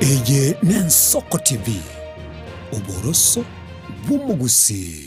Eye n'Ensoko TV, oboroso bw'omogusii.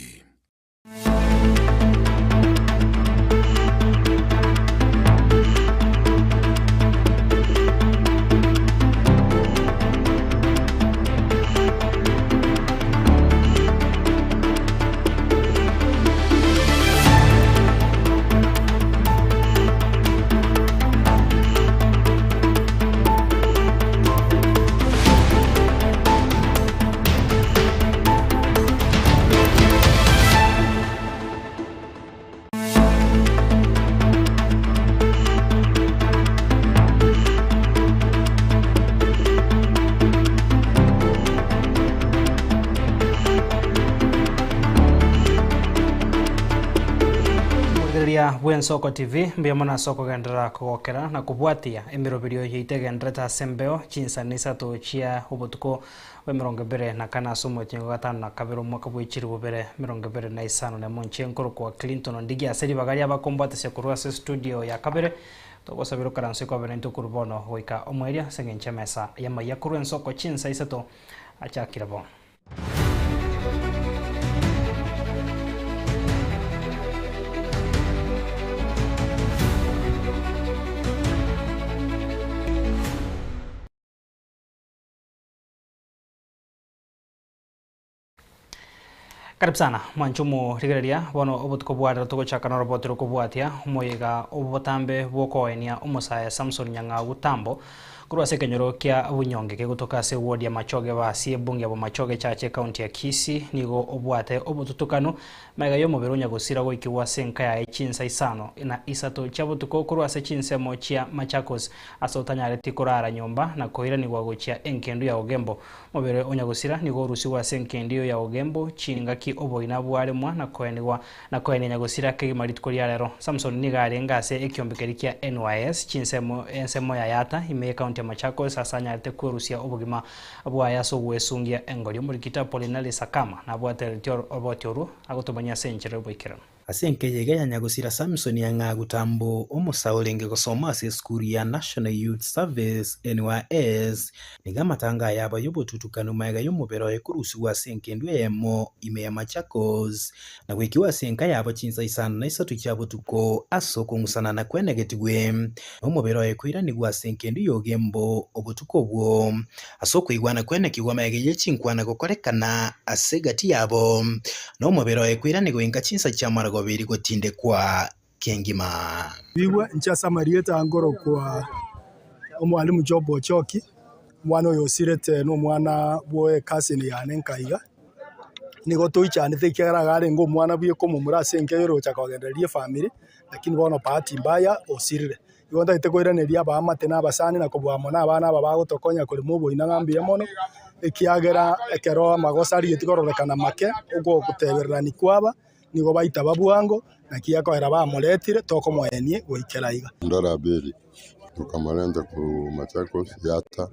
Omorigereria bw'Ensoko TV, mbuya mono ase okogenderera kogokera na kobwatia emeroberio yaito egendererete ase embeo chinsani isato chia obotuko bw'emerongo ebere na kane ase omotienyi o gatano na kabere omwaka bwe chilifu bibere emerongo ebere na isano na emo inche nkorokwa Clinton Ondigi ase ribaga ri'abakombwatesia korwa ase estudio ya kabere togosabera okaranso ikobe naintwe korwa bono goika omoerio ase engencho y'emesa y'amayia korwa ensoko chinsa isato achakire bo. Karibu sana mwanche omorigereria, bono obotuko bwa rero togochaka noroboti rokobwatia omoyega obotambe bw'okoenia omosae Samson Nyang'au Tambo korwa ase ekenyoro kia Bunyonge kegotoka ase eward ya Machoge Basi ebunge ya Bomachoge Church ecounty ya Kisii nigo obwate obotutukanu Magega y'omobere o nyagosira goikigwa ase enka yaye chinsa isano na isato chia botuko korwa ase chinsemo chia Machakos, ase otanyareti korara nyomba na koiranigwa gochia engendu ya Ogembo. Omobere o nyagosira nigo orusigwe ase engendu eyo ya Ogembo chingaki oboina bwaremwa na koenigwa na koenia nyagosira kegima rituko ria rero. Samson nigo arenge ase ekiombe keria kia NYS chinsemo ensemo ya Yatta ime y'ecounty ya Machakos ase anyarete kwerusia obogima bwaye ase ogwesungia engori. Omorikito Apolinari Sakama nabwatereretie oroboti orwo agotomanyia ase enchera y'oboikeranu. Ase enkeyega ya nyagosira Samson Ang'agu Tambo, omosae orenge gosoma ase esukuru ya National Youth Service, NYS, nigo amatanga aya aba y'obotutukanu magega y'omobere oye korusigwa ase enkendu eyemo ime ya Machakos na goikiwa ase enka yabo chinsa isano na isato chia botuko ase okong'usanana kwenegetigwe nomobere oye koiranigwa ase enkendu y'ogembo obotuko obwo. Ase okoigwana kwenekigwa magega ye chinkwana gokorekana ase egati yabo, na omobere oye koiranigwa inka chinsa chi'amarogoba erio gotindekwa kengima. Bigwe inche ase amarieta aa nkorokwa Omwalimu Job Ochoki, omwana oyo osirete nomwana bwe ecousin yane nka iga. Nigo toichanete ekiagera iga arenge omwana bweka omomura ase enka eye orogocha kogendereria efamiri, lakini bono bahati mbaya osirire. Igo ntagete koiraneria abaamate na abasani na kobua amo nabana aba bagotokonya korema oboina ng'a mbuya mono, ekiagera ekero amagoso arigetie kororekana make, ogotebererania kwaba, nigo baitaba bwango, naki ekoera bamoretire tokomoenie goikera iga. Ndora Abeli, tokamorenta korwa Machakos, Yatta,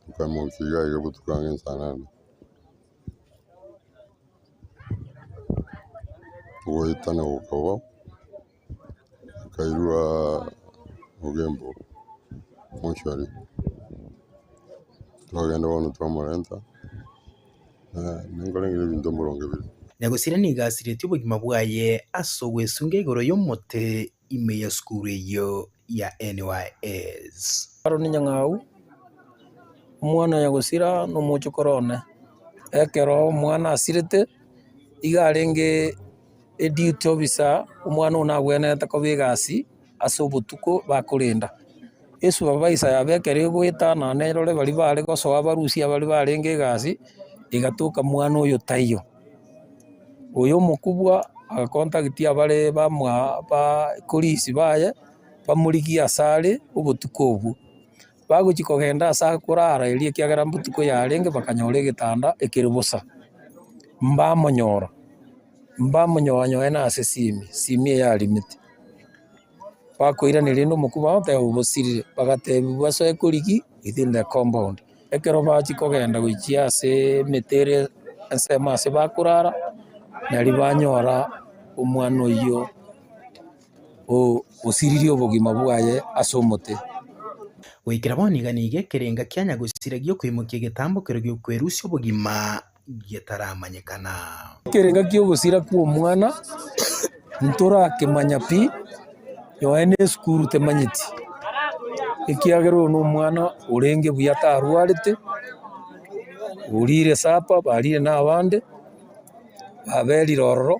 tokamokia iga iga botuko ang'e nsa nane. Ogoetana gokaba. Akairwa Ogembo mochari, twagenda bono twamorenta, ninkorengire ebinto omorongo ebere. Nyagosira nigo asiretie obogima bwaye ase ogwesunga igoro y'omote ime ya sukuru eyio ya NYS. Aroni Nyang'au, omwana o Nyagosira na omochokoro one. Ekero omwana asirete, iga arenge Eduty officer, omwana one nagwenerete koba egasi ase obotuko bakorenda. Esupervisor yabo ekero egoeta nonya erore baria bare gosoa barusie abaria barenge egasi, egatoka mwana oyo taiyo. Oyo omokubwa agacontacti abare bamwa ba polisi baye, bamorigie ase are obotuko obwo. Bagochia kogenda ase akorara erio ekiagera mbotuko yarenge bakanyora egetanda ekere bosa, mbamonyora. Mbamonyoanyoe na ase simi, simi eye arimete. Bakoiraneria rende omokubwa bagoteba obosirire, bagatebiwa basoe korigia within the compound. Ekero bachia kogenda gochia ase emete ere ensemo ase bakorara, nario banyora omwana oyio osiririe obogima bwaye ase omote. Goikera bono iga nigo ekerenga kia nyagosira gi'okoimokia egetambo keria gi'okwerusia obogima getaramanyekana. Ekerenga ki'ogosira kw'omwana ntorakemanya pi, nonya na esukuru temanyeti, ekiagera oyo na omwana orenge buya tarwarete, orire supper barire na abande, baberire ororo,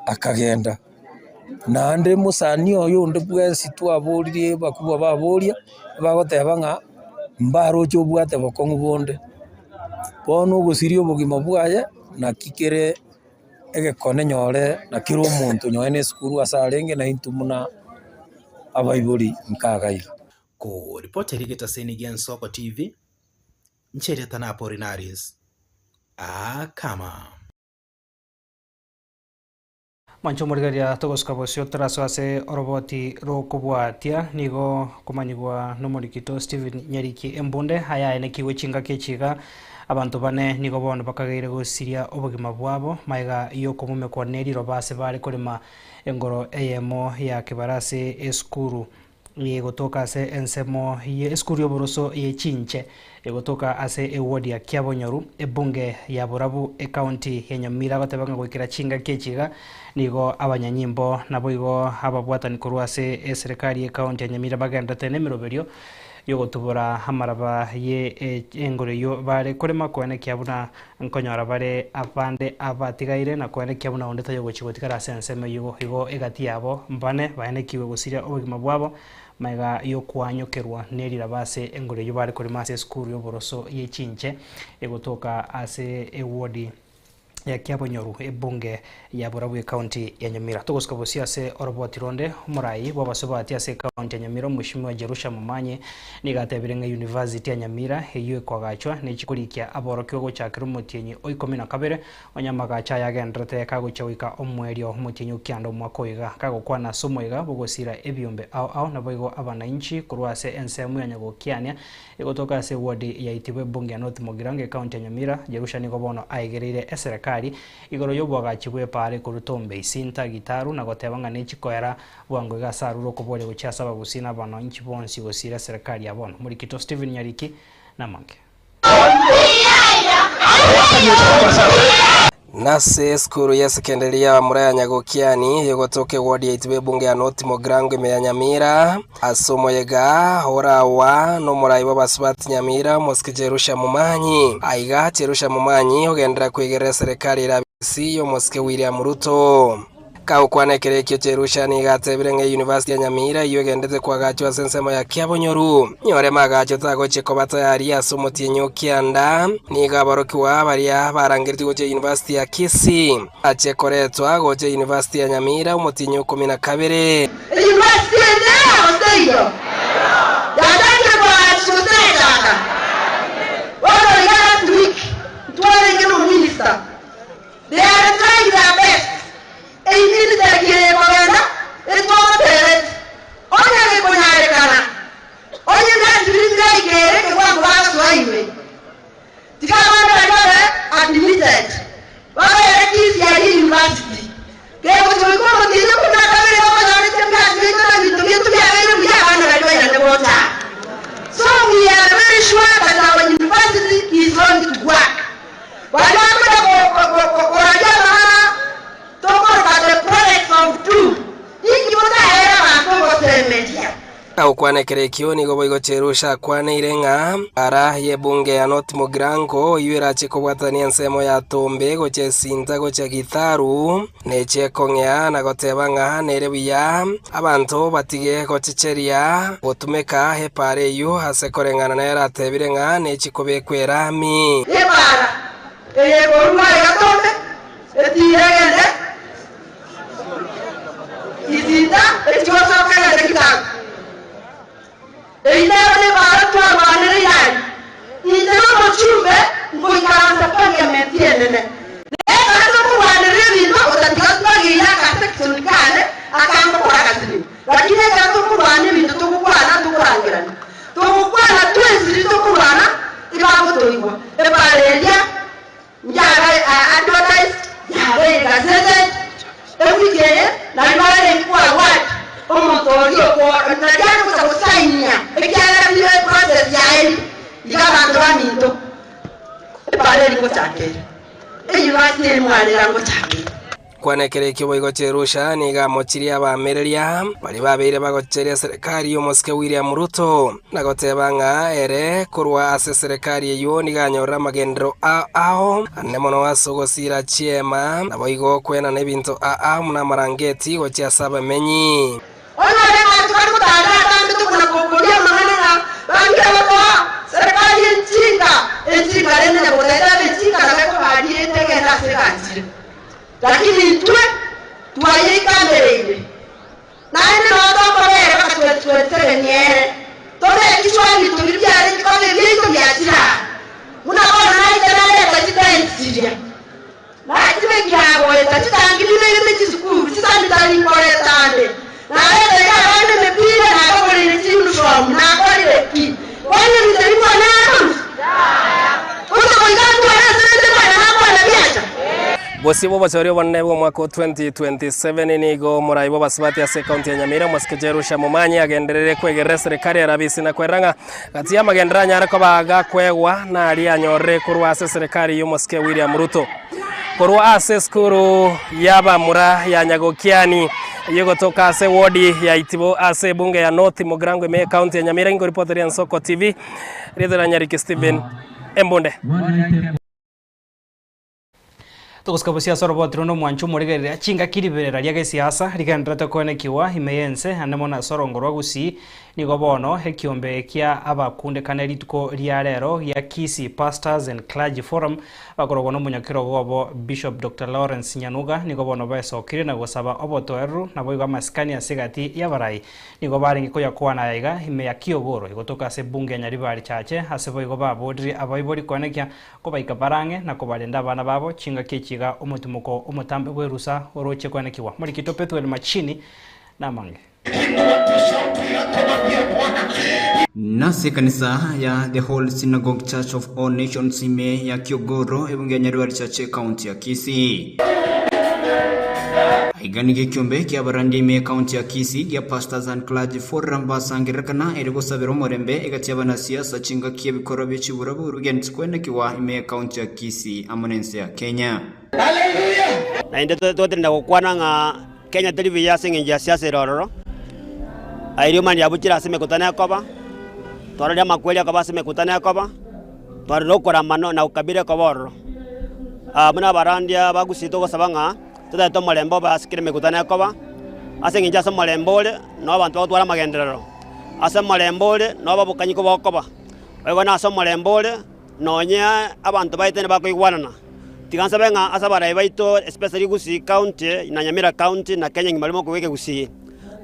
akagenda. Naende mosani oyo onde bwensi twaboririe abakubwa baboria, bagoteba ng'a mbaroche obwate bokong'u bonde. Bono ogosiria obogima bwaye naki kere egekone nyore na kera omonto nonye na esukuru ase arenge na intwe buna abaibori nkaga iga. Koripotera egetaseni gia Nsoko TV, inche erieta na Apolinaris Akama. Mwanche omorigereria togosuka bosio torasoe ase oroboti rw'okobwatia nigo komanyigwa nomorikito Stephen Nyariki Embunde ayaenekigwe chingaki echi iga abanto bane nigo bono bakageire gosiria obogima bwabo magega yokomumekwa neriroba ase bare korema engoro eyemo ya kebara ase esukuru Egotoka ase ensemo ye esukuru y'oboroso ye chinche egotoka ase eward ya Kiabonyoru, ebunge ya Borabu, ecounty ya Nyamira agoteba ng'a goikera chingaki echi iga nigo abanyanyimbo naboigo ababwatani korwa ase eserekari y'ecounty ya Nyamira bagenderete nemeroberio yogotubora amaraba ye engoro eyio bare korema koenekia buna nkonyora bare abande abatigaire na koenekia buna onde taiyo gochia gotigara ase ensemo eyio igo egati yabo mbane baenekiwe gosiria obogima bwabo magega y'okoanyokerwa neriraba ase engoro eyio bare korema ase esukuru y'oboroso ye chinche egotoka ase ewodi ya Kiabonyoru, ebunge ya Borabu ecounty ya Nyamira. Togosuka bosio ase oroboti ronde, omorai bw'abasubati ase ecounty ya Nyamira Omweshimiwa Jerusha Momanyi nigo atebire ng'a University ya Nyamira eyio ekoagachwa nechi korikia aborokigwa gochakera omotienyi o ikomi na kabere onye amagacho aya agenderete kagochia goika omoerio omotienyi o kianda omwaka oyo iga. Kagokwana ase omoiga bw'ogosira ebiombe ao ao naboigo abanainchi korwa ase ensemo ya Nyagokiania Egotoka ase eward ya Itibo ebunge ya North Mugirango ecounty ya Nyamira, Jerusha nigo bono aegereire eserekari igoro y'oboagachi bw'epaara ekorwa Tombe, Isinta, Gitaru na goteba ng'a nechikoera bwango iga ase arure okoboria gochia ase abagusii na abananchi bonsi gosiira eserekari ya bono. Morikito Stephen Nyariki namange. Nase esukuru y'esekenderi y'abamura ya Nyagokiani, egotoka eward ya Itibo ebunge ya North Mugirango ime ya Nyamira, ase omoyega orawa nomorai bw'abasubati Nyamira omosike Jerusha Momanyi. Aiga Jerusha Momanyi ogenderera koigerera eserekari ere abisi y'omosike William Ruto. Kagokwana ekero ekio Jerusha nigo atebire ng'a eyunivasiti ya Nyamira eyio egendete koagachwa ase ensemo ya Kiabonyoru, nyore magacho tagochia koba tayari ase omotienyi o kianda. Nigo aborokigwa baria barangeretie gochia eyunivasiti ya Kisii bachie koretwa gocha eyunivasiti ya Nyamira omotienyi o ikomi na kabere. Eyunivasiti eye nero gose teiyo? Yachakire koagachwa gose terachaka? Bono iga last week ntwarenge nomominister. They are trying their best. Eminista ki eye ekogenda etwagotebetie, onye gekonyarekana, onye graduate yaika ere ekewango bagosoa ime, tiga abande baria babe admitted, babere Kisii University. Kegochia goika omotienyi okomi na kabere bakonyorete graduate na ebinto biaito biabeire buya abana baria bairane gocha. So we are very sure that our university is going to work. Baria bakonya koraria amang'ana tokoroka the products of doom, inki motaere abanto ogosemeria? Agokwana ekero ekio nigo boigo Cherusha akwaneire ng'a ara y'ebunge ya North Mugirango oyio erache kobwatania ensemo ya Tombe gochia Esinta gochia Githaru nechie kong'ea na goteba ng'a nere buya abanto batige gochecheria gotumeka epaara eyio ase koreng'ana nere atebire ng'a nechie kobekwa erami. Epaara eye ekorua egatombe, etiire egende Isinta, echi gosoka egende Githaru. Eyio nero nebaara twarwanere Yai. Inche nomochumbe nkoikaransa parliament enene. Nekero tokorwanerera ebinto otatiga twageire akasection kane akangokora agasiriri. Lakini ekero tokorwana ebinto togokwana tokorangerania. Togokwana twensi riria tokorwana tibagotoigwa. Ebaara eria Yaba advertised, yabeire gazetted, ewiki eye nario barenge koaward omonto oria nari are gocha gosainia ekiagera Otieno mwarera ngochakire. Kwana ekero ekio boigo Jerusha nigo amochirie abaamereria baria babeire bagocheria eserekari y'omosike William Ruto, na goteba ng'a ere korwa ase eserekari eyio nigo anyorire amagenderero ao ao anene mono ase ogosiira chiema, naboigo kwenana ebinto ao ao buna amarangeti gochia ase abamenyi. Onyore ng'a tibari gotanga atambete buna koboria amang'ana ng'a bange bakoa serikali enchinga, enchinga rende nyagotaete abe enchinga nabo ekobaria ende egende ase eganchire. Lakini intwe twayeikamereire, naende nao tokobera mpaka 2027 ere, tobeke chwa ebinto biria biarenge koba ebiaito biachire aa, buna bono naika nareta chitent chiria. Nachibekire agoeta chitangi bibegete chisukuru, chisanitari nkoreta ande, nareteire abana emepira, nabagoreire chiuniform, nakorire ki? Bono ebinto ebi nkwanere bonsi? Gose goika ntware ase rende kwana nakwana biacha? Bosio bw'obochori obonene bw'omwaka o 2027 nigo omorai bw'abasubati ase ekaunti ya Nyamira omosike Jerusha Momanyi agenderere kwegerera eserekari ya Rabisi na kwerera ng'a Gati y'amagenderero anyare koba gakwegwa naria anyorire korwa ase eserekari y'omosike William Ruto. Korwa ase esukuru y'abamura ya Nyagokiani eyio egotoka ase ewodi ya Itibo ase ebunge ya North Mugirango ime y'ecounty ya Nyamira ingoripoteria Ensoko TV, rieta ria Nyariki Stephen Embunde. Togosika bosio ase oroboti rw'onde omwancho omorigereria chingaki riberera ria gesiasa rigendererete koenekigwa ime y'ense ande mono ase orongo rwa Gusii. Nigo bono ekiombe kia abakundekane rituko ria rero gia Kisii Pastors and Clergy Forum bakorogwa nomonyakerogo obo Bishop Doctor Lawrence Nyanuga nigo bono besokirie na gosaba obotoereru naboigo amasikani ase egati y'abarai Nigo barenge koyakwana aya iga ime ya Kiogoro egotoka ase ebunge ya Nyaribari Chache ase boigo baboririe abaibori koenekia Kobaika barang'e na kobarenda abana babo chingaki echi iga omotimoko omotambe bw'erusa oroche kwenekigwa. Morikito Pethuel Machini namange. Nase ekanisa ya The Holy Synagogue Church of All Nations ime ya Kiogoro, ebunge ya Nyaribari Church, Ekaunti ya Kisii. Aiga nigo ekiombe ki'abarandia ime y'Ekaunti ya Kisii gia Pastors and Clergy Forum basangererekana ere gosabera omorembe egati y'abanasiasa chingaki ebikorwa bie chiburaburu bigenderete kwenekigwa ime y'Ekaunti ya Kisii amo n'ense ya Kenya. Naende toterenda gokwana ng'a Kenya teri buya ase eng'encho ya siasa ere ororo, aye riomani riabuchire ase emekutano ekoba, twarorire amakweri akoba ase emekutano ekoba, twarorire okoramana na ukabila ekoba ororo. Buna abarandia ba Gusii togosaba ng'a totaete omorembe obe ase kera emekutano ekoba, ase eng'encho ase omorembe ore, noo abanto bagotwara amagenderero, ase omorembe ore, noo obokanyiko bokoba, boigo na ase omorembe ore, nonye abanto baetene bakoigwanana. Tiga nsabe ng'a ase abarai baito especially Gusii county na Nyamira county na Kenya engima rimo okobua ekegusii,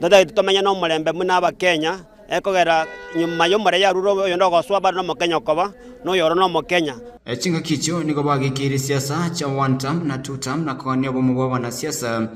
totagete tomenye na omorembe buna abakenya, ekogera nyuma y'omorembe yarure oyonde ogosoa bado nomokenya okoba, na oyoro nomokenya. Chingaki echio nigo bagekeire siasa chia one term na two term na kogania obomo bwa abanasiasa.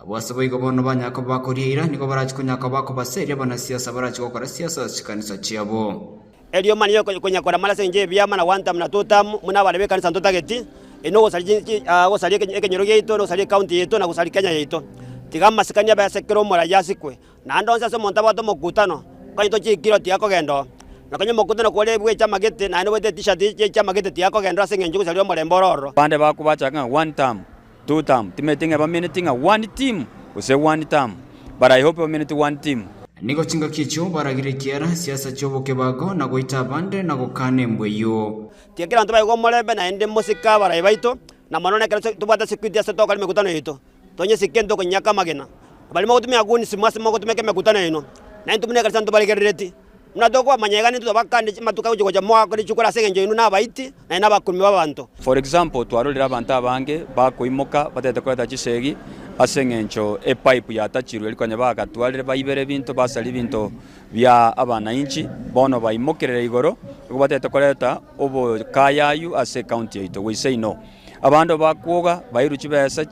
Abwo ase boigo bono banyare koba bakoria eira, nigo barache konya koba bakobaseria abanasiasa barache gokora siasa ase chikanisa chiabo. Erio mani yokonya koramara ase engencho y'ebiama na one term na two term buna abare b'ekanisa ntotageti, eri nogosaria chi gosaria ekenyoro giaito, na gosaria ecounty yaito, na gosaria Kenya yaito. Tiga amasikani abe ase kera omoraia asikwe. Naende onsi ase omonto abwate omokutano, konya tochikire tiga kogenda oo. Na konya omokutano kore bwe echama gete, naende obwate etishati ye echama gete tiga kogenda oo ase eng'encho gosaria omorembe ore ororo. Abande bakobachaka ng'a one term, two term, timanyeti ng'a bameneti ng'a one team gose one term, but I hope bameneti one team. Nigo chingaki echio baragire ekiara, siasa chi'obokebago, na goita abande, na gokana embwa eyio. Tiga kera abanto baigwe omorembe naende mosike abarai baito, na mono nekero tobwate security ase togokora emekutano yaito. Tonyesike ntokonyaka amagena. Baria mogotumia guns ase mogotumeka emekutano yaino, na intwe buna ekanisa ntobaregerereti. Buna tokobamanya iga nintwe tobakanie amatuko agochia gocha moakore chikura ase engencho yaino nabaiti, naende nabakurumi b'abanto. For example, twarorire abanto abange bakoimoka batagete koreta chisegi ase eng'encho epipe yatachirwe erio konya bagatwarire baibere ebinto basaria ebinto bia abanainchi bono baimokerere igoro nigo batagete koreta obokayayu ase ecounty yaito we say no. Abande bakwoga bairwe chibesa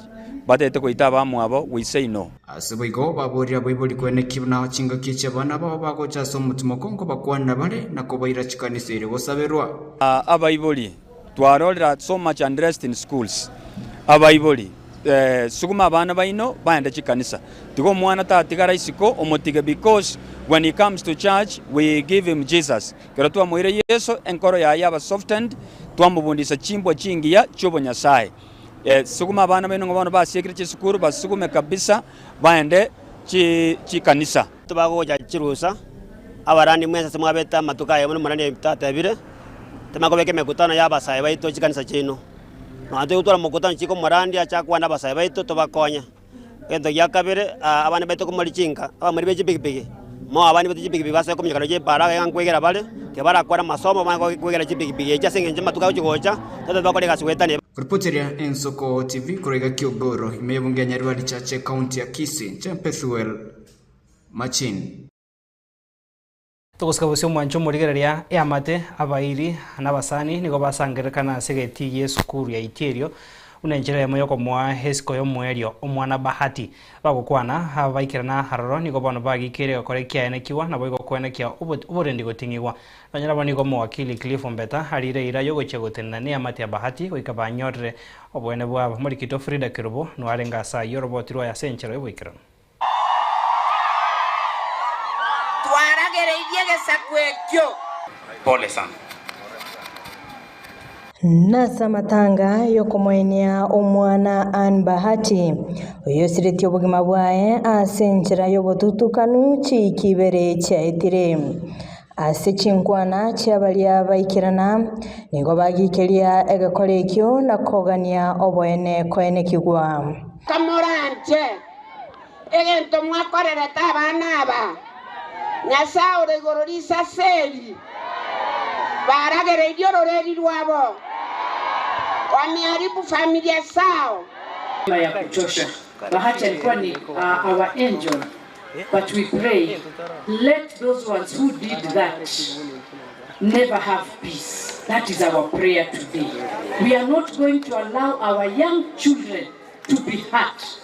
batagete goita abamwabo we say no. Ase boigo baboorire abaibori kweneki buna chingaki chi'abana babo bagocha ase omotima okongo bakwanera bare na kobaira chikanisa erio gosaberwa. Abaibori, twarorire so much unrest in schools. Abaibori, suguma abana baino baende chikanisa. Tiga omwana tatigara isiko omotige because when he comes to church we give him Jesus. Ekero twamoire Yeso, enkoro yaye yaba softened, twamobundisa chimbwa chingiya chi'obonyasae. Suguma abana baino ng'a bono basiekire chisukuru, basugume kabisa baende chikanisa. Tibagocha chirusa, abarandi mwensi ase mwabete amatuko aya buna omorandi tatebire, timakobeka emekutano y'abasae baito chikanisa chiaino. Nonya toigotwara mokutano chika omorandi ache akwane abasae baito tobakonye. Egento gia kabere, abana baito komori chinka, abamori be chipikipiki, moe abana baito chipikipiki basoe kominyoka roche epaara iga nkwegera bare, tibarakore amasomo bamanye kwegera chipikipiki echi ase eng'encho amatuko agochi gocha, totebe bakore egasi goetania. Kuripoteria Ensoko TV korwa iga Kiogoro, ime y'ebunge ya Nyaribari Church, Ekaunti ya Kisii, inche Pethuel Machin. Togosika bosio omwancho omorigereria eamate, abairi, na abasani nigo basangererekana ase egetii gi'esukuru ya Itierio buna enchera eyemo y'okomoa esiko y'omoerio omwana Bahati. Bagokwana, abaikerana aroro nigo bono bagikeire egekora ekiaenekigwa naboigo koenekia oborendi goting'igwa. Nonya nabo nigo omowakili Cliff Ombeta arire eira y'ogochia gotenena neamate ya Bahati goika banyorire oboene bwabo. Morikito Frida Kerubo noarenge ase ayio oroboti rwaye ase enchera y'oboikeranu. Twaragereirie egesaku ekio. Pole sana. Nase amatanga y'okomoenia omwana Ann Bahati, oyosiretie obogima bwaye ase enchera y'obotutukanu chiiki ibere chiaetire. Ase chinkwana chia baria baikerana, nigo bagikeria egekora ekio na kogania oboene koenekigwa. Kamoranche egento mwakorerete abana aba, Nyasae ore igoro risase eri, baragereirie ororeri rwabo, wameharibu familia zao. Ya kutosha. Bahati alikuwa ni our angel but we pray let those ones who did that never have peace. That is our prayer today. We are not going to allow our young children to be hurt.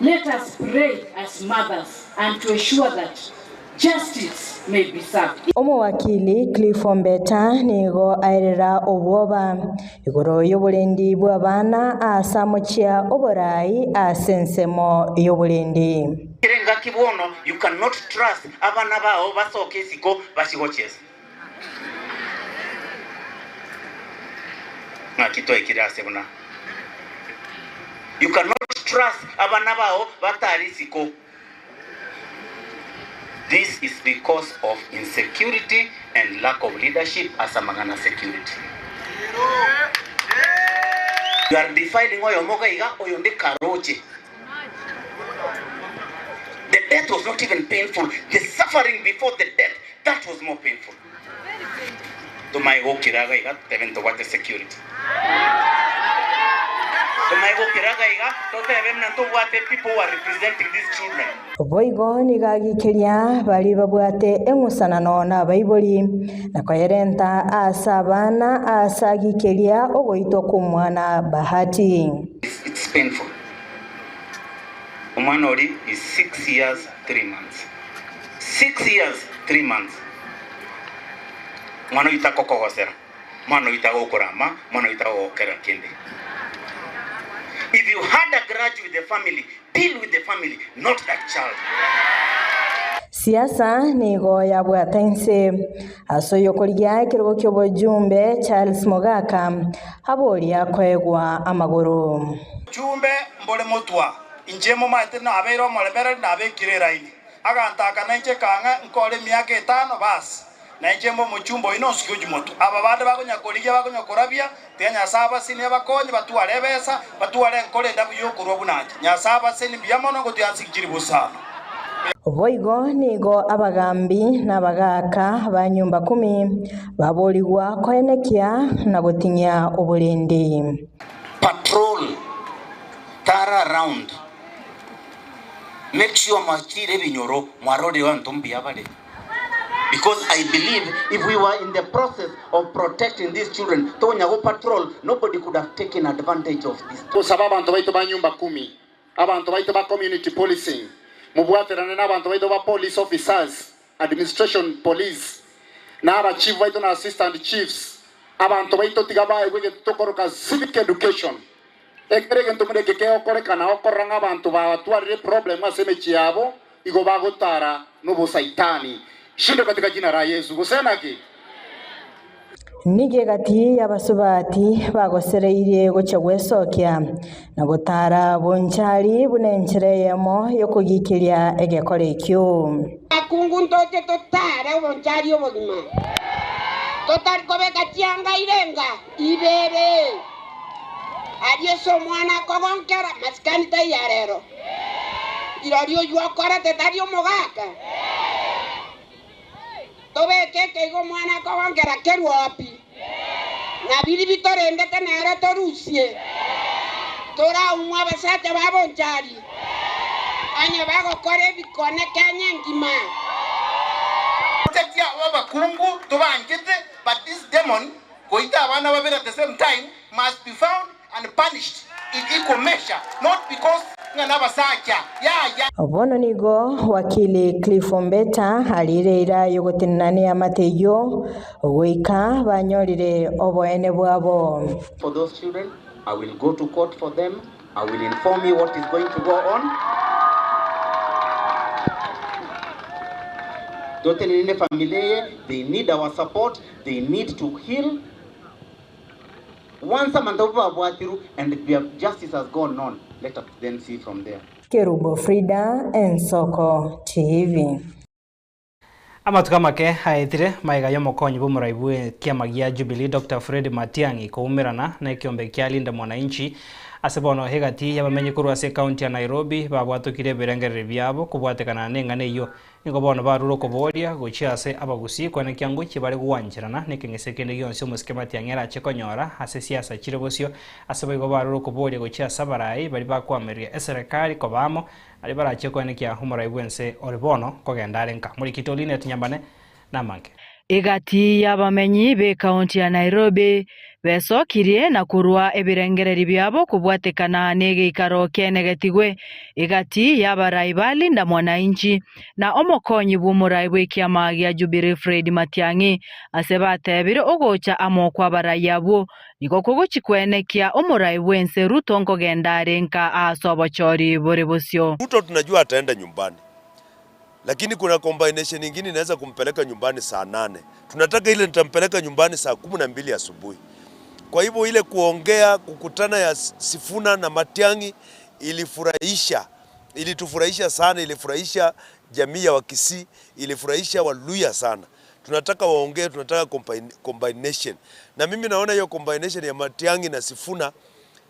Let us pray as mothers and to ensure that justice may be served. Omowakili Cliff Ombeta nigo aerera obwoba igoro y'oborendi bw'abana ase amochia oborai ase ensemo y'oborendi. Kere engaki bono you cannot trust abana bao basoke isiko bachigochesa. Ng'aki twaikire ase buna you cannot trust abana bao batare isiko. This is because of insecurity and lack of leadership ase amang'ana security. You are defiling oyomo iga iga oyonde karoche. The death was not even painful, the suffering before the death, that was more painful. Tomae gokira iga iga totebe ntobwate security. Tomae gokira iga iga totebe buna ntobwate people who are representing these children. Boigo nigo agikeria baria babwate eng'usanano nabaibori, na koyerenta ase abana ase agikeria ogoitwa kw'omwana Bahati. It's painful. Omwana oria is 6 years 3 months. 6 years 3 months. Mwana oyio takokogosera, mwana oyio tagokorama, mwana oyio tagogokera kende. If you had a grudge with the family, deal with the family, not that child. Siasa nigo yabwata inse ase oyokorigia ekerogo ki'obochumbe Charles Mogaka aboria koegwa amagoro. Chumbe mbore motwa, inche momaete nabeire omoremereri nabekire eraini. Agantaka nainche kang'e nkore emiaka etano basi, nainche mbe omochumbe oino nsuke ochia motwe. Aba bande bakonya korigia bakonya korabia, tiga Nyasae abasenie abakonye batware ebesa, batware enkoro endabu y'okorua buna inche. Nyasae abasenie mbuya mono ngotiga nsigichiri bosano. Boigo nigo abagambi na abagaaka ba nyumba kumi baborigwa koenekia na gotinyia oborendi. Patrol, tara around, make sure mwachire ebinyoro mwarorire abanto mbuya bare because I believe if we were in the process of protecting these children tonya go patrol nobody could have taken advantage of this. Tosaba abanto baito ba nyumba kumi, abanto baito ba community policing, mobwaterane nabanto baito ba police officers, administration police, na aba chief baito na assistant chiefs, abanto baito tiga baegwe egento tokoroka civic education. Ekero egento buna eke kegokorekana okorora ng'a abanto batwarire eproblem ase emechie yabo, igo bagotara nobosaitani. Shindwe katika jina la Yesu. Gose naki? Nigo egati y'abasubati bagosereirie gochia gwesokia na gotara bonchari buna enchera eyemo y'okogikiria egekora ekio. Abakungu ntoche totare obonchari obogima, totari kobeka chianga irenga ibere. Aria ase omwana akogonkera, masikani taiyo arero. Rirorio oyio okorete tari omogaka. Tobeke ekeigo omwana akogonkera kerwa pi, na biria bitorendete nere torusie. Toraumwe abasacha ba bonchari, onye bagokora ebikone Kenya engima. Gotetia abakungu tobanchete but this demon goita abana babere at the same time must be found and punished in equal measure not because ng'a nabasacha yaya. Bono nigo wakili Cliff Ombeta arire eira y'ogotenena neamate eyio goika banyorire oboene bwabo. For those children, I will go to court for them, I will inform you what is going to go on. Totenene ne family eye, they need our support, they need to heal. Once abanto abwo babwatirwe and their justice has gone on, let us then see from there. Kerubo Frida, Ensoko TV. Amatuko amake aetire, magega y'omokonyi bw'omorai bw'ekiama gia Jubilee Doctor Fred Matiang'i koumerana nekiombe kia Linda Mwananchi ase bono egati y'abamenyi korwa ase ekaunti ya Nairobi babwatokire ebirengererio biabo kobwatekana neng'ana eyio. Nigo bono barure okoboria gochia ase abagusii koenekia ngochia bare gwancherana nekeng'ese kende gionsi omosike Matiang'i arache konyora ase siasa chire bosio. Ase boigo barure okoboria gochia ase abarai baria bakoamereria eserekari koba amo Aria barachie koenekia omorai bw'ense ore bono kogenda are nka. Morikito Linet Nyambane namange. Egati y'abamenyi b'ekaunti ya Nairobi besokirie na korua ebirengererio biabo kobwatekana negeikaro kiaenegetigwe egati y'abarai ba Linda Mwananchi na omokonyi bw'omorai bw'ekiama gia Jubilee Fred Matiang'i ase batebire ogocha amo kw'abarai abwo Nigo kogochia kwenekia omorai bw'ense Ruto nkogenda are nka aase obochori bore bosio. Ruto tunajua ataenda nyumbani lakini kuna combination ingine inaweza kumpeleka nyumbani saa nane. Tunataka ile nitampeleka nyumbani saa 12 asubuhi. Kwa hivyo ile kuongea kukutana ya Sifuna na Matiang'i ilifurahisha, ilitufurahisha sana, ilifurahisha jamii ya Wakisii, ilifurahisha Waluhya sana. Tunataka waongee, tunataka combination. Na mimi naona hiyo combination ya Matiang'i na Sifuna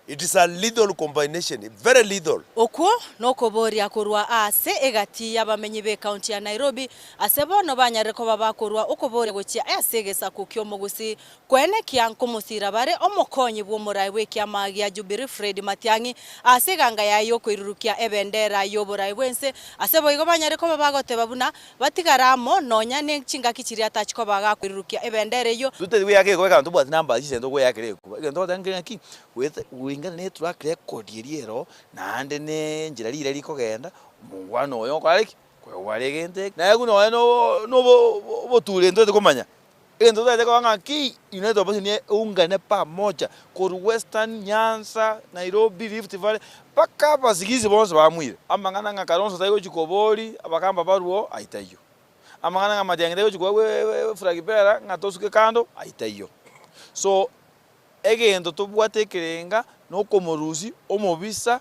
it is a lethal combination, very lethal. Okwo nokoboria korwa ase egati y'abamenyi b'ecounty ya Nairobi ase bono banyarire koba bakorwa okoboria gochia ase egesaku ki'omogusii Koenekia nkomosira bare omokonyi bw'omorai bw'ekiama gia Jubilee Fred Matiang'i ase eganga yaye y'okoirurukia ebendera y'oborai bw'ense, ase boigo banyare koba bagoteba buna batigare amo nonya ne chingaki chiria atachi koba gakoirurukia ebendera eyio. Totari goeaka egekuba ekero tobwati namba chisente ogoeakera egekuba. Egento togoteba nkere ng'aki, goeta goringana ne etrack record eria ero, naende ne enchera riria rikogenda, omongwana oyo okore ki? Koegwa are egento eke. Naye buna nonya no na obo oboture ntobwate komanya. Egento totaete koba ng'a ki, United Opposition eungane pamoja korwa Western, Nyanza, Nairobi, Rift Valley, mpaka abasigisi bonsi bamuire. Amang'ana ng'a Kalonzo taigochia kobori abakamba barwo, ayio taiyo. Amang'ana ng'a Matiang'i taigochia koegwa eflag bearer ng'a tosuke kando, ayio taiyo. So, egento tobwate ekerenga nokomorusia omobisa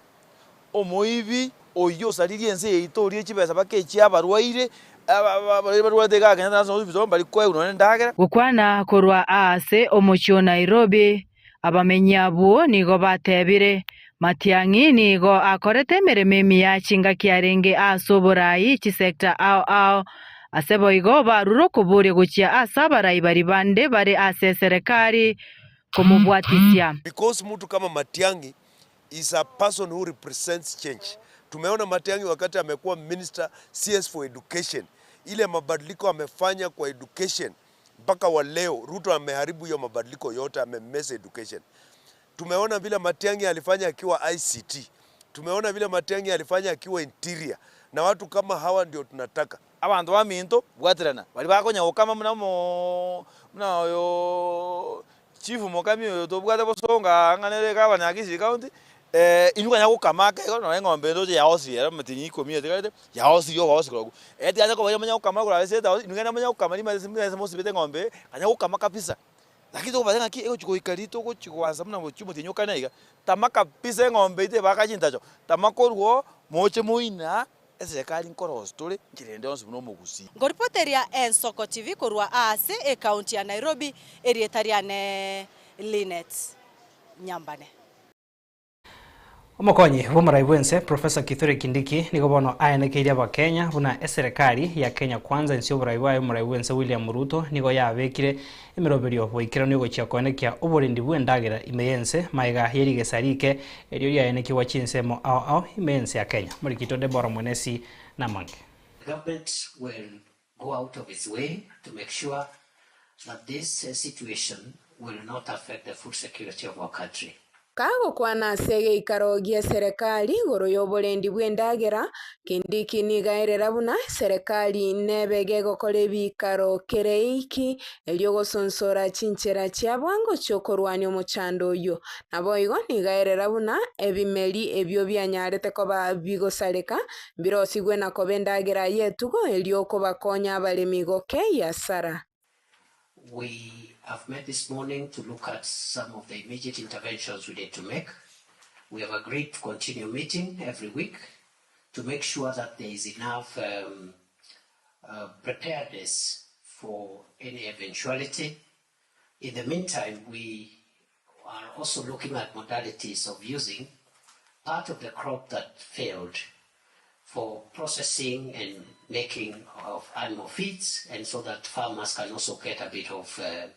Omoibi oyio osaririe ense yaito orie chibesa mpaka echia abarwaire, abarwaire barwarete igaa Kenyatta National Hospital mbari koegwa nonya nendagera. Gokwana korwa aase omochie o Nairobi, abamenyi abwo nigo batebire, Matiang'i nigo akorete emeremo emiya chingaki arenge ase oborai chisector ao ao, ase boigo barure okoboria gochia ase abarai baria bande bare ase eserekari komobwatisia. Because mtu kama Matiang'i is a person who represents change. Tumeona Matiang'i wakati amekuwa minister CS for education, ile mabadiliko amefanya kwa education mpaka wa leo Ruto ameharibu hiyo mabadiliko yote, amemess education. Tumeona vile Matiang'i alifanya akiwa ICT, tumeona vile Matiang'i alifanya akiwa interior, na watu kama hawa ndio tunataka. Abanto baminto, bwaterana, baria bakonya gokama buna omoo buna oyoo Chief Mokami oyo tobwate bosongo aa ng'a nere egavana ya Kisii County, inwe konya gokama ake igo nonye eng'ombe ende oche yaosirie ere emetienyi ikomi etigarete, yaosirie obaosi korokwo. Etigacha koba manya gokama korwa ase estate house, inwe genda manya gokama rimanyete ase mosibete eng'ombe eye, konya gokama kabisa. Lakini tokobasa ng'aki egochi goika riria togochi goansa buna gochia omotienyi okane iga, tama kabisa eng'ombe yaito ebaka chintacho, tama korwa oo, moche moina eserekari nkorosia tore nchera ende yonsi buna omogusii. Nkoripoteria Ensoko TV korwa aase ekaunti ya Nairobi, erieta riane Linet Nyambane. Omokonyi bw'omorai bw'ense Professor Kithure Kindiki nigo bono aenekeirie abakenya buna eserekari ya Kenya Kwanza inse y'oborai bwaye omorai bw'ense William Ruto nigo yabekire emeroberio boikeranu egochia koenekia oborendi bw'endagera ime y'ense maega yerigesa rike erio riaenekigwa chinsemo ao ao ime y'ense ya Kenya. Morikito Deborah Mwenesi namange. The government will go out of its way to make sure that this situation will not affect the food security of our country. Kagokwana ase egeikaro gi'eserekari igoro y'oborendi bw'endagera, Kindiki nigo aerera buna eserekari nebe gegokora ebiikaro kere eiki erio gosonsora chinchera chia bwango chi'okorwania omochando oyio. Naboigo nigo aerera buna ebimeri ebio bianyarete koba bigosareka Mbirosigwe na koba endagera y'etugo, erio okobakonya abaremi gokeyia asara. We have met this morning to look at some of the immediate interventions we need to make. We have agreed to continue meeting every week to make sure that there is enough um, uh, preparedness for any eventuality. In the meantime, we are also looking at modalities of using part of the crop that failed for processing and making of animal feeds, and so that farmers can also get a bit of uh,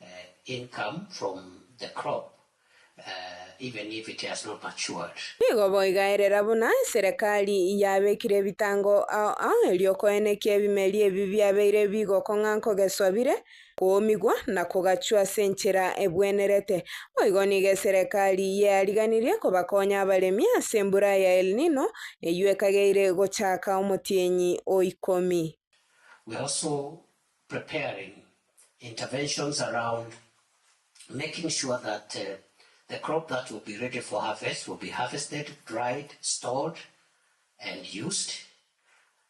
uh, income from the crop uh, even if it has not matured. Nigo boigaerera buna eserekari yabekire ebitango ao ao erio koenekia ebimeri ebi biabeire bigokong'a nkogeswa bire, koomigwa na kogachwa ase enchera ebwenerete. Boigo nigo eserekari yeariganirie kobakonya abaremi ase embura ya El Nino eyio ekageire gochaka omotienyi o ikomi. We are also preparing interventions around making sure that the crop that will be ready for harvest will be harvested, dried, stored and used.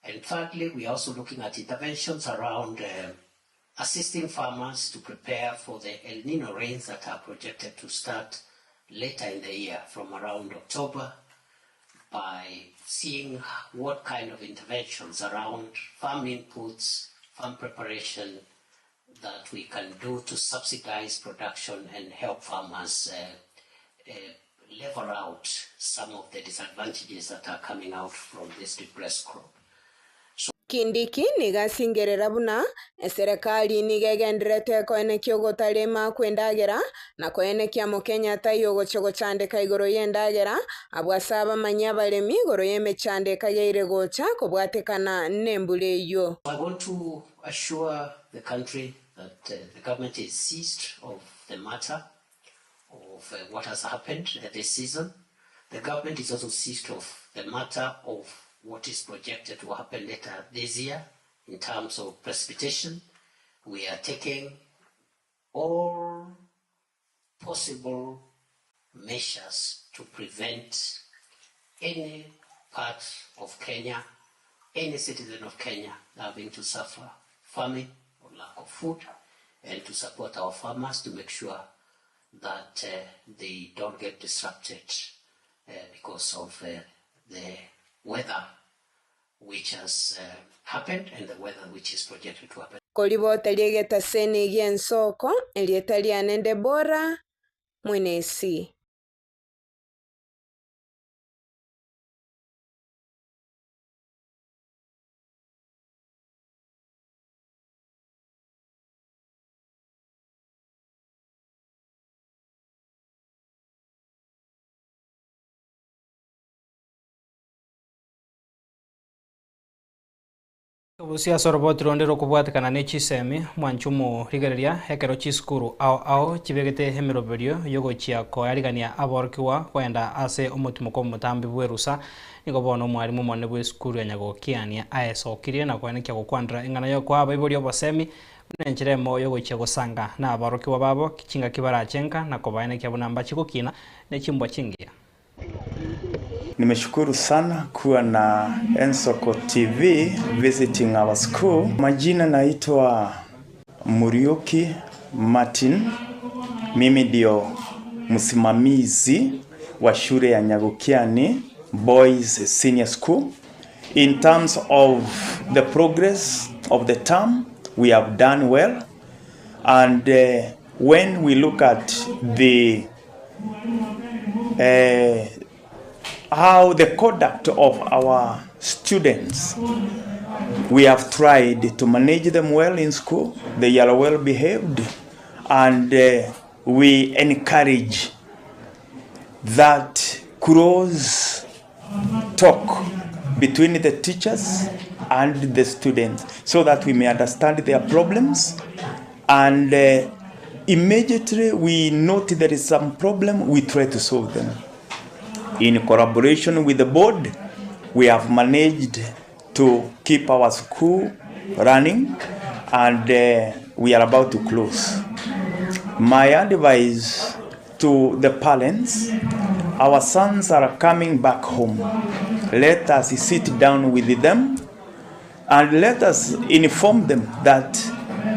And thirdly, we are also looking at interventions around uh, assisting farmers to prepare for the El Nino rains that are projected to start later in the year from around October by seeing what kind of interventions around farm inputs, farm preparation that we can do to subsidize production and help farmers uh, uh, level out some of the disadvantages that are coming out from this depressed crop. Kindiki nigo asingerera buna eserekari nigo egendererete koenekia ogotarema kw'endagera na koenekia Mokenya taiyo ogochia gochandeka igoro y'endagera, abwo ase abamanyi abaremi igoro y'emechando ekageire gocha kobwatekana nembura eyio. I want to assure the country that the government is seized of the matter of what has happened this season. The government is also seized of the matter of what is projected to happen later this year in terms of precipitation. We are taking all possible measures to prevent any part of Kenya, any citizen of Kenya having to suffer famine or lack of food, and to support our farmers to make sure that uh, they don't get disrupted uh, because of uh, the weather which has uh, happened and the weather which is projected to happen. Koribota ri'egetaseni gi'ensoko, erieta riane Debora Mwenesi. Obosie ase oroboti ronde rokobwatekana ne chisemi, mwanche omorigereria ekero chisukuru ao ao chibegete emeroberio yogochia koarigania aborokigwa koenda ase omotimoko omotambe bw'erusa. Nigo bono omwarimu omonene bw'esukuru ya Nyagokiania aesokirie na koenekia gokwanera eng'ana yokoa abaibori obosemi buna enchera emo yogochia gosanga na aborokigwa babo chingaki barache nka na kobaenekia buna mbachi gokina ne chimbwa chingiya. Nimeshukuru sana kuwa na Ensoko TV visiting our school. Majina naitwa Muriuki. Martin, mimi ndio msimamizi wa shule ya Nyagokiani Boys Senior School. In terms of the progress of the term, we have done well. And uh, when we look at the uh, how the conduct of our students, we have tried to manage them well in school. They are well behaved, and uh, we encourage that close talk between the teachers and the students so that we may understand their problems and uh, immediately we note there is some problem we try to solve them in collaboration with the board we have managed to keep our school running and uh, we are about to close my advice to the parents our sons are coming back home let us sit down with them and let us inform them that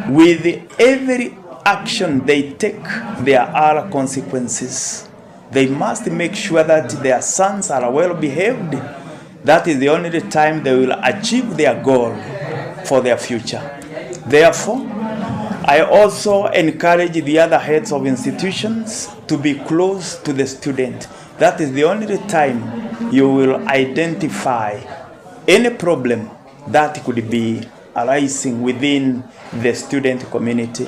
with every action they take there are consequences they must make sure that their sons are well behaved that is the only time they will achieve their goal for their future therefore I also encourage the other heads of institutions to be close to the student. That is the only time you will identify any problem that could be arising within the student community.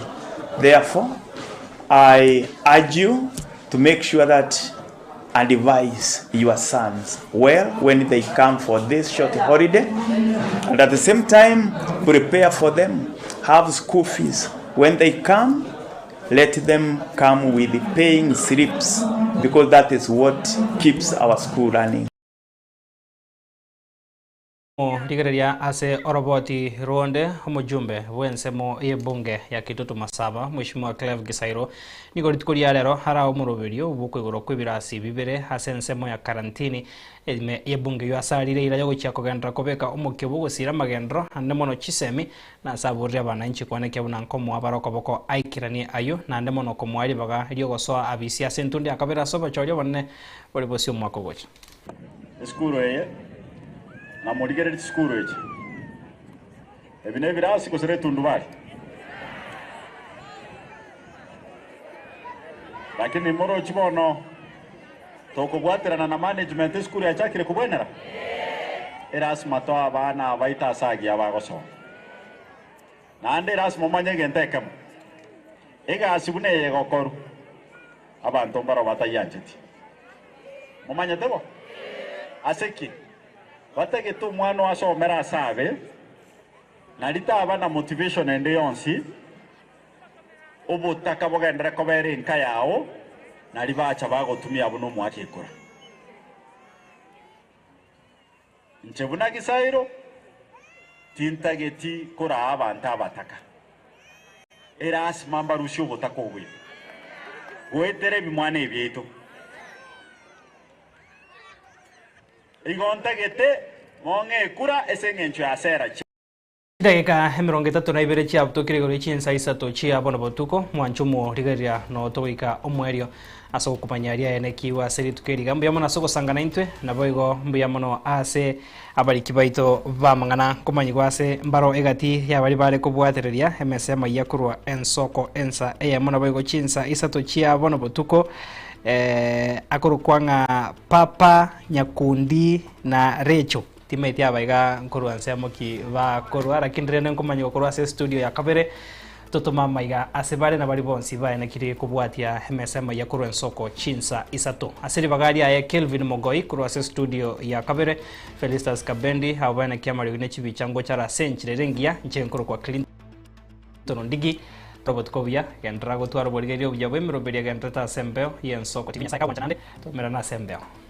Therefore, I urge you to make sure that and advise your sons well when they come for this short holiday. And at the same time, prepare for them, have school fees. When they come, let them come with paying slips because that is what keeps our school running. Rigereria ase oroboti ronde omojumbe bw'ensemo y'ebunge ya Kitutu Masaba Mheshimiwa Cleve Gisairo nigo rituko ria rero hara omoroberio bw'okoigorwa kwa ebirasi bibere ase ensemo ya karantini ime y'ebunge yo asarire ira yogochia kogendera kobeka omokio bw'ogosira amagendero ande mono chisemi na ase aborire abananchi kwanekea buna nkomoa bare okoboko aikiranie ayo naende mono komoa ribaga riogosoa abisi ase entundi akabere ase obochoria obonene bori bosi omwaka ogocha. Esukuru eye na morigereri chisukuru echi ebi na ebirasi gose etundubari lakini morochi bono tokobwaterana na management esukuru yachakire kobwenera erasima toa abana baita asagia bagosoma naende erasima omanye egento ekemo egasi buna eye egokorwa abanto mbaro batayancheti momanyete bo ase ki batagete omwana oasomera ase abe nari taba na motivation ende yonsi obotaka bogendere kobera enka yao nari bacha bagotumia buno omwaka ekura inche buna gisairo tintageti koraa abanto abataka erasima mbarusia obotaka obwito goetera ebimwana ebiaito igo ntagete mong'e ekura ase eng'encho ya sera Chidakika emirongo etato na ibere chiabutokire igoro chinsa isato chia bono botuko mwancho omorigereria no togoika omwerio ase ogokumanya aria aenekiwe ase rituko eriga mbuya mono ase ogosangana intwe nabo igo mbuya mono ase abariki baito bamang'ana nkomanyigwa ase mbaro egati yabari bare kobwatereria emesa y'amaiya korwa ensoko ensa eyemo nabo igo chinsa isato chia bono botuko eh, akorokwa ng'a Papa Nyakundi na Recho timaeti aba iga nkorwa nsemo ki bakorwa lakini rende nkomanyigwa korwa ase estudio ya kabere totoma amaiga ase bare na bari bonsi baenekire kobwatia emesa y'amaiya korwa ensoko chinsa isato. Ase ribaga riaye Kelvin Mogoi korwa ase estudio ya kabere, Felistus Kabendi abo baenekia amariogi ne chibicha ngochara ase enchera ere engiya inche nkorokwa Clinton Ondigi Robert Kobuya genderera gotwara oborigereria obuya bw'emeroberio egendererete ase embeo y'ensoko TV. Nyasae kagwancha naende tomerane ase embeo.